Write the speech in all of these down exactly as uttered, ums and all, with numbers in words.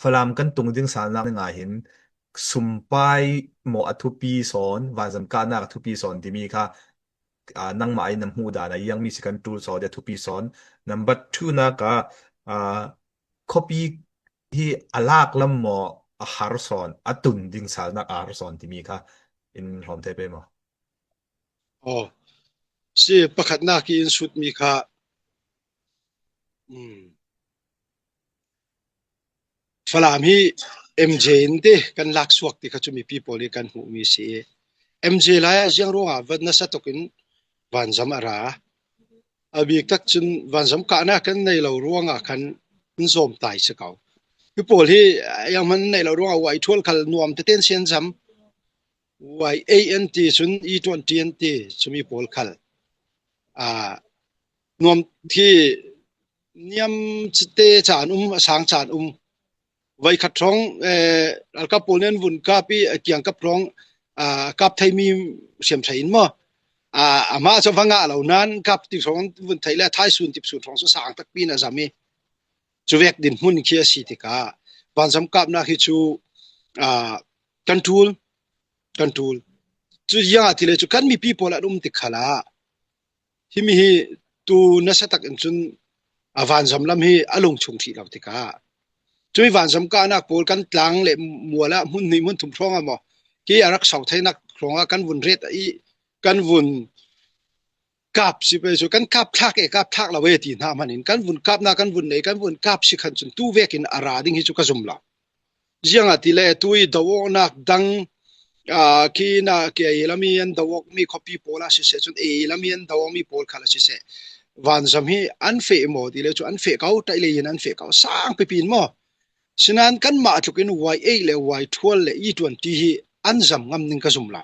Falam kan tung ding salnak ngai hin sumpai maw a thupi sawn, vanzam kahnak a thupi sawn timi kha, aa, nangmah in na hmuh dan a iang mi si kan tul sawn, a thupi sawn. Number two nak a, aa, khuapi hi a lak lam maw a har sawn, a tun ding salnak a har sawn timi kha in hlawm thei pei maw? Aw, si pakhatnak i in sut mi kha, um, Falam hi M J in te kan lak suak ti kha cu mipi pawl i kan hmuh mi si. M J lai ah ziang ruangah van nasa tokin vanzam a ra. A bik tak cun vanzam kahnak kan nei lo ruangah khan in zawm tai si ko. Hi pawl hi yang hman nei lo ruangah Y twelve khal nuam teten sian zam. Y eight an ti cun Y twenty an ti cumi pawl khal. Aa, nuam khi niam te caan um, a sang caan um. Voi khat hrawng, eh, ralkap pawl nih an vun kap i a kiangkap hrawng, aa, kap theimi siam thei in maw? Aa, amah cu va ngah lo nain kap ti hrawng an vun theih le thai sun tip sun hrawng cu sang takpi in a zam i cu vek dinhmun khi a si tikah vanzam kapnak hi cu, aa, kan ṭul, kan ṭul. Cu ziangah ti le cu kan mipi pawl an um tik khalah himi hi tu nasa tak in cun a vanzam lam hi a lungchung ṭhih lo tikah cumi vanzam kahnak pawl kan tlang le mual ah hmun hnih hmun thum hrawng ah maw, khi a rak sau theinak hrawng ah kan vun ret i kan vun kap si pei cu kan kap thlak e, kap thlak lo e ti hna hman in kan vun kapnak kan vun nei, kan vun kap si khan cun tu vekin a ra ding hi cu ka zum lo. Ziangah ti le tu i do awknak dang, aa, khi na K I A lam i an do awk mi khuapi pawl ah siseh cun A I lam i an do awk mi pawl khal ah siseh vanzam hi an feh maw ti le cu an feh ko, ṭaih lei in an feh ko, sang pipi in maw? Sinain kanmah tluk in Y eight le Y twelve le Y twenty hi an zam ngam ning ka zum lo.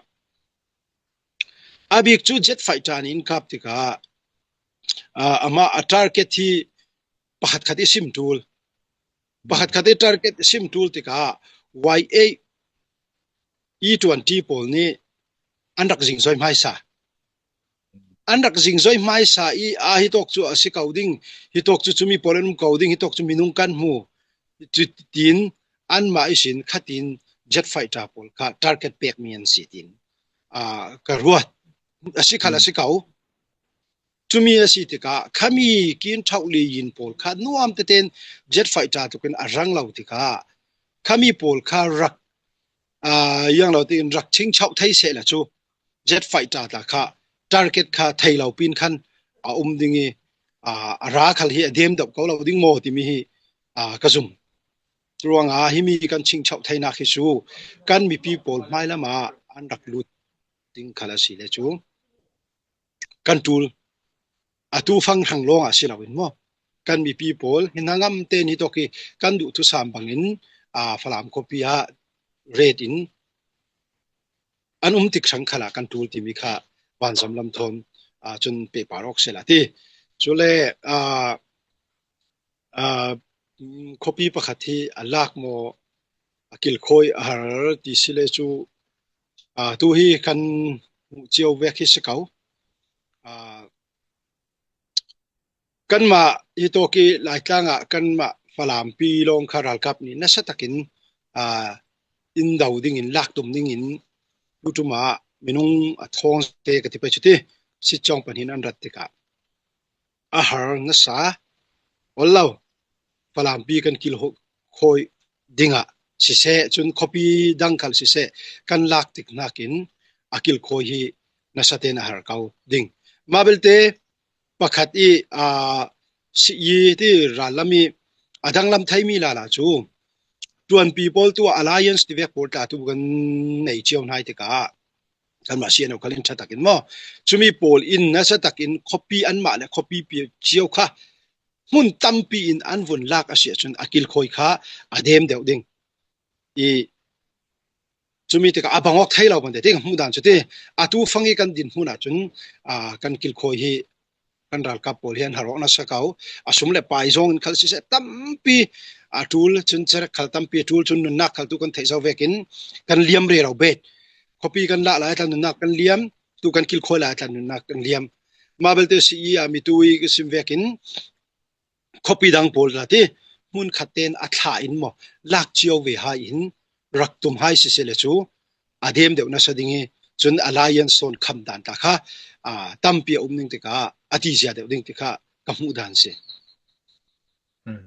A bik cu jet fighter nih in kap tikah, aa, amah a target hi pakhat khat i sim ṭul. Pakhat khat i target i sim ṭul tikah Y eight, Y twenty pawl nih an rak zingzoi hmaisa. An rak zingzoi hmaisa i, aa, hitawk cu a si ko ding, hitawk cu cumi pawl an um ko ding, hitawk cu minung kan hmu, tiin anmah ihsin khatin jet fighter pawl kha target pekmi an si tiin, aa, ka ruat. A si khal a si ko. Cumi a si tikah khami kin ṭhauh li yin pawl kha nuam teten jet fighter tukin a rang lo tikah khami pawl kha rak, aa, yang lo tiin rak chingchauh thei seh la cu jet fighter tla kha target kha thei lo pin khan a um ding i, aa, a ra khal hi a dem deuh ko lo ding maw timi hi, aa, ka zum. Ruangah himi kan chingchauh theinak hi cu kan mipi pawl hmailam ah an rak lut ding khal a si le cu kan ṭul. Atu fang hrang lawng ah si loin maw? Kan mipi pawl hi hnangam tein hitawk i kan duh thusam bangin, aa, Falam khuapi ah ret in an um tik hrang khalah kan ṭul timi kha vanzam lam thawn, aa, cun pehpar awk sehla ti. Cule, aa, aa, khuapi pakhat hi a lak maw, a kilkhawi a har ti si le cu, aa, tu hi kan hmuh cio vek hi si ko. Aa, kanmah hitawk i Laitlang ah kanmah Falampi lawng kha ralkap nih nasa takin, aa, in do dingin, lak tum dingin, tuṭum ah minung a thawng te ka ti pei cu ti, sitcawng pahnih in an rat tikah a har nasa, ol lo, Falampi kan kilkhawi dingah siseh, cun khuapi dang khal siseh, kan lak tik hnakin a kilkhawi hi nasa tein a har ko ding. Mah belte pakhat i, aa, si i ti rallam i a danglam theimi lala cu ṭuanpi pawl tu alliance ti vek pawl tla tu kan nei cio hnai tikah kanmah C N O khal in ṭha takin maw, cumi pawl in nasa takin khuapi anmah le khuapi pi cio kha hmun tampi in an vun lak a si ahcun a kilkhawi kha a dem deuh ding. I cumi tikah a bang awk thei lo bang te ti ka hmuh dan cu ti, atu fang i kan din hmun ahcun, aa, kan kilkhawi hi kan ralkap pawl hi an har awk nasa ko. A sum le pai zong in khal siseh tampi a ṭul, cun cerek khal tampi a ṭul, cun nunnak khal tu kan theih zo vekin kan liam rero bet. Khuapi kan lah lai tla nunnak kan liam, tu kan kilkhawi lai tla nunnak kan liam. Mah belte si i a mi tu i ka sim vekin khuapi dang pawl tla ti mun khat ten a thlah in maw, lak cio ve hai in rak tum hai siseh le cu a dem deuh nasa ding hi. Cun alliance sawn kham dan ta kha, aa, tampi a um ding tikah a ti zia deuh ding tikah ka hmuh dan si. Hmm.